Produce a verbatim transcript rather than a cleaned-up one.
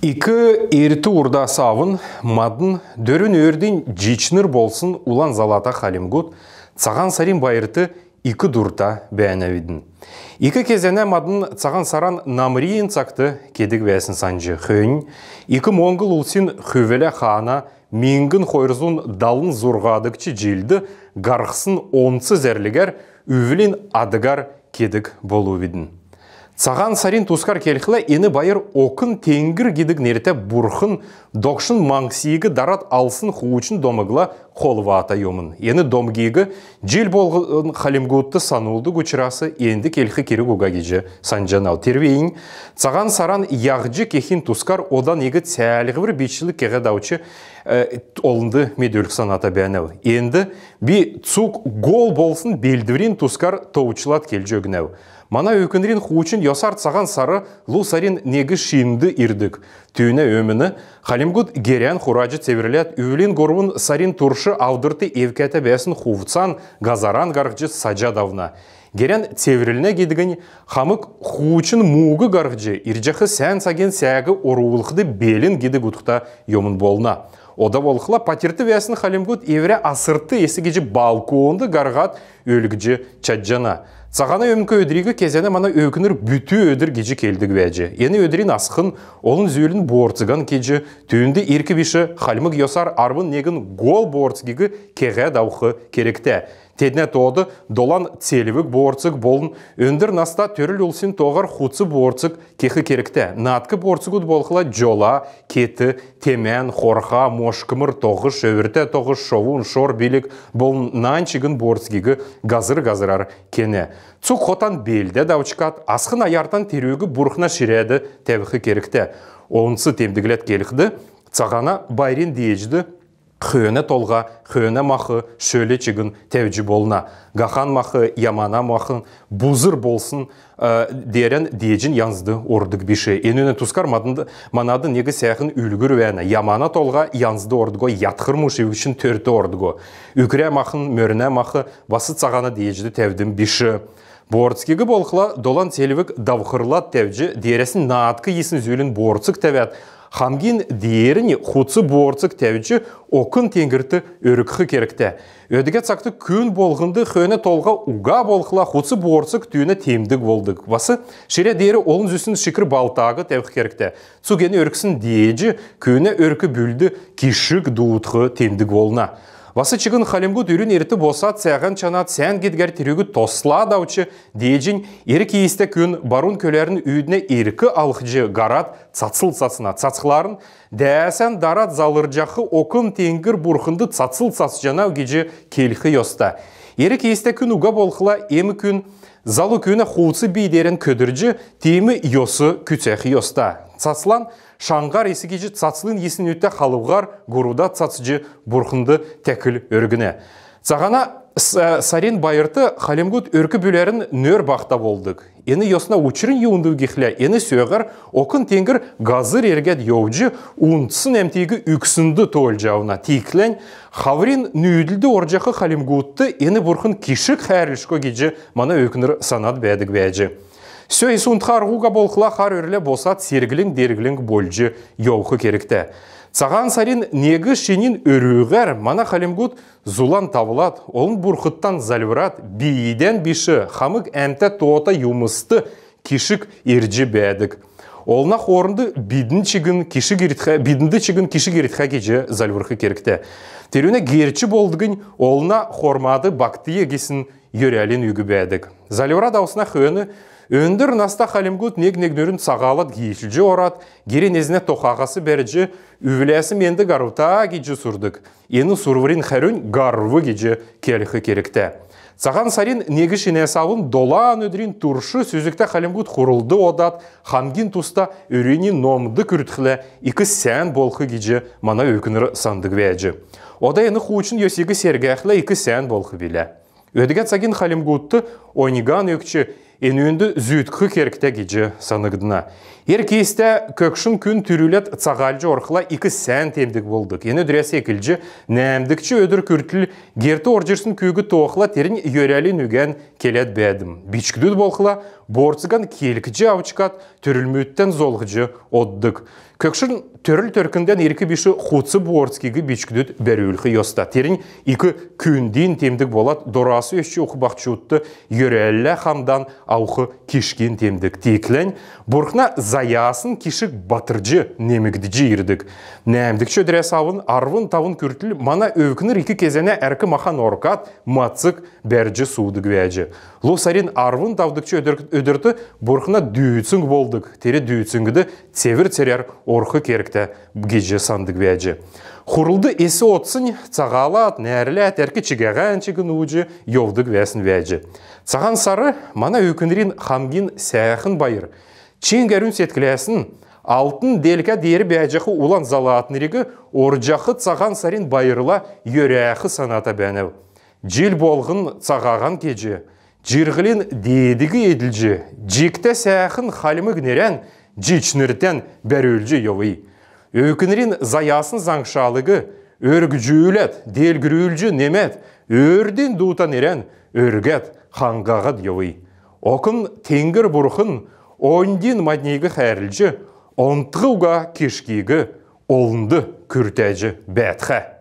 Ик эрт урдас авн мадн дөрвн өөрднь җичнр болсн улан залата хальмгуд Цаһан сарин байрт ик дурта бәәнәвидн. Ик кезәнә мадн Цаһан саран намрин цагт кедг бәәсн санҗ. Хөөннь ик моңгл улсин хүвлә хаана миңһн хойр зун далн зурһадгч җилд һарһсн онц зәрлгәр, үвлин адгар кедг болувидн. Цаһан сарин тускар келхлә, эн байр Окн теңгр гидг нертә бурхн Догшн Маңһсиг дарад алсн хуучн домгла холвата юмн. Эн домгиг җил болһн хальмгудт санлдг учрас энд келх керг уга гиҗ санҗанав. Тервәнь Цаһан саран яһҗ кехин тускар ода нег цәәлһвр бичлг кеһәд авч, э, олнд медүлх саната бәәнәв. Энд би цуг һол болсн белдврин тускар товчлад келҗ өгнәв. Мана өвкнрин хуучн йосар Цаһан сар лу сарин нег шинд ирдг. Түүнә өмн хальмгуд герән хураҗ цеврләд, үвлин һурвн сарин турш авдрт эвкәтә бәәсн хувцан һазран һарһҗ саҗад авна. Герән цеврлнә гидгнь хамг хуучн муг һарһҗ, ирҗәх сән цагин сәәг орулхд белн гидг утхта юмн болна. Ода болхла патьрт бәәсн хальмгуд эврә асрт эс гиҗ балконд һарһад өлгҗ чадҗана. Цаһана өмн өдриг кезәнә мана өвкнр бүтү өдр гиҗ келдг бәәҗ. Эн өдрин асхн олн зүүлин боорцган кеҗ, түүнд ирк биш, хальмг йосар арвн негн һол боорцгиг кеһәд авх кергтә. Теднә тоод долан цельвг боорцг болн өндр наста төрл улсин тооһар хуц боорцг кех кергтә. Наадк боорцгуд болхла җола, кет, темән, хорха, мошкмр, тоһш, өвртә тоһш, шовун, шор билг болн нань чигн боорцгиг һазр-һазрар кенә. Цуг хотан белдәд авчкад, асхн аяртан терүг бурхна ширәд тәвх кергтә. Онц темдгләд келхд, Цаһана байрин дееҗд хөөнә толһа, хөөнә мах, шөл чигн тәвҗ болна. Һахан мах, ямана мах бузр болсн, э, деерән дееҗин янзд ордг биш. Энүнә тускар маднд, манад нег сәәхн үлгүр бәәнә. Ямана толһа янзд ордго, ятхр муш ивгчн төрт ордго. Үкрә махн, мөрнә мах бас Цаһана дееҗд тәвдг биш. Боорцгиг болхла долан цельвг давхрлад тәвҗ, деерәснь наадк йисн зүүлин боорцг тәвәд, хамгин деернь хуц боорцг тәвҗ, Окн теңгрт өргх кергтә. Өдгә цагт күн болһнд хөөнә толһа уга болхла, хуц боорцг түүнә темдг болдг. Бас ширә деер олн зүсн шикр балтаһ тәвх кергтә. Цуг эн өргсн дееҗ күүнә өрк-бүлд кишг дуудх темдг болна. Бас чигн хальмгуд үрн эрт босад, сәәһән чанад, сән гидгәр терүг тослад авч, дееҗнь эрк иистә күн барун көләрн үүднә ирк алхҗ һарад, цацл цацна. Цацхларн дәәсән дарад залрҗах Окн теңгр бурхнд цацл цацҗанав гиҗ келх йоста. Эрк иистә күн уга болхла, эм күн залу күүнә хувц бий деерән көдрҗ, тиим йос күцәх йоста. Цацлан шаңһар эс гиҗ цацлын йиснүтә халвһар һурвдад цацҗ бурхнд тәкл өргнә. Цаһана с-, сарин байрт хальмгуд өрк-бүләрн нөр бахта болдг. Эн йосна учрнь юндв гихлә, эн сөөһәр Окн теңгр һазр эргәд йовҗ, унтсн әмтиг үкснд тоолҗ авна. Тиигхләнь хаврин нүүдлд орҗах хальмгудт эн бурхн кишг хәәрлшго гиҗ мана өвкнр санад бәәдг бәәҗ. Сө эс унтха арһ уга болхла, хар өрлә босад, серглң-дерглң болҗ йовх кергтә. Цаһан сарин нег шинин өрүһәр мана хальмгуд зулан тавлад, олн бурхдтан зальврад, бийдән биш, хамг әмтә тоота юмст кишг ирҗ бәәдг. Олна хоорнд бидн чигн кишг иртхә, биднд чигн кишг иртхә гиҗ зальврх кергтә. Терүнә герч болдгнь олна хормад багтий гисн йөрәлин үг бәәдг. Зальврад авсна хөөн өндр наста хальмгуд нег-негнүрн цаһалад гиичлҗ орад, герин эзнә тохаһас бәрҗ, үвләс менд һарвта гиҗ сурдг. Эн сурврин хәрүнь һарв гиҗ келх кергтә. Цаһан сарин нег шинәс авн долан өдрин турш сүзгтә хальмгуд хурлд одад, хамгин туста өрүн номд күртхлә, ик сән болх гиҗ мана өвкнр сандг бәәҗ. Ода эн хуучн йосиг сергәхлә, ик сән болх билә. Өдгә цагин хальмгудт оньган өгч, энүнд зүткх кергтә гиҗ сангдна. Эр кистә көгшн күн түрүләд цагалҗ орхла, ик сән темдг болдг. Эн өдрәс эклҗ нәәмдгч өдр күртл герт орҗ ирсн күүг тоохла, тернь йөрәлин үгән келәд бәәдм. Бичкдүд болхла, боорцган келкҗ авчкад, төрүлмүдтән золһҗ оддг. Көгшн төрл-төркндән ирк биш хуц боорцгиг бичкдүд бәрүлх йоста. Тернь ик күндин темдг болад, дорас өсч ух баһчудт йөрәллә хамдан авх кишгин темдг. Тиигхләнь бурхна заясн кишг батрҗ немгдҗ ирдг. Нәәмдгч өдрәс авн арвн тавн күртл мана өвкнр ик кезәнә әрк-махан оркад, мацг бәрҗ суудг бәәҗ. Лу сарин арвн тавдгч өдр-, өдрт бурхна дүүцң болдг. Тер дүүцңгд цевр церәр орх кергтә гиҗ сандг бәәҗ. Хурлд эс одснь цагалад, нәрләд, әрк чигәһән чигн ууҗ йовдг бәәсн бәәҗ. Цаһан сар мана өвкнрин хамгин сәәхн байр. Чиңгәрүн седкләсн, алтн делкә деер бәәҗәх улан залатнриг орҗах цаһан сарин байрла йөрәх саната бәәнәв. Җил болһн цаһаһан кеҗ, җирһлин деедиг эдлҗ, җигтә сәәхн хальмг нерән җичнртән бәрүлҗ йовый. Өвкнрин заясн заңшалыг өргҗүләд, делгрүлҗ немәд, өөрдин дуута нерән өргәд, хаңһад йовый. Окн теңгр бурхн оньдин мадниг хәәрлҗ, онтһ уга кишгиг олнд күртәҗ бәәтхә.